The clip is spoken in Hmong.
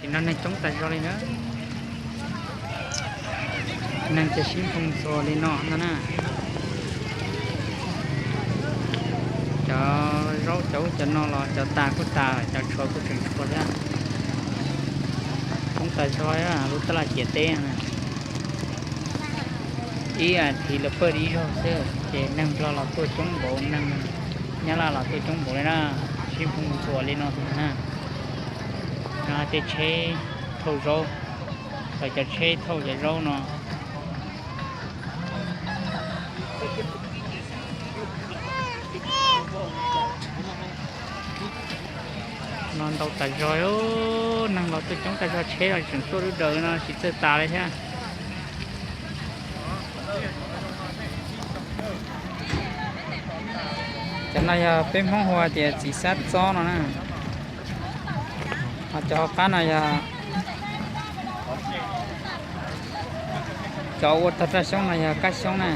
Sim no neeg coob tas zog li na. Neeg ces sib nphoo ntxuas li no no na. Cov zaub cov ub cov no los cov tas kuj tas, cov tshuav kuj tseem tshuav thiab. Coob tas zog, lub tab laj ciam teb na. Ib as thiv lawv pawj li ib zaug xwb ces neeg Nplog los tuaj coob npaum, neeg Nyab Laj los tuaj coob npaum li na. Sib nphoo ntxuas li no na. No tej tsheb thauj zaub, cov tsheb thauj cov zaub no. No ntau tas zog, neeg los tuaj coob tas zog, tsheb los tseem tuaj dub daws no tsis txawj tas li thiab. Cov no yog peb Hmoob hu tias txiv xab txob no na. Ho cov hauv qab no yog, cov ua tag raj xyoob no yog kab xyoob na.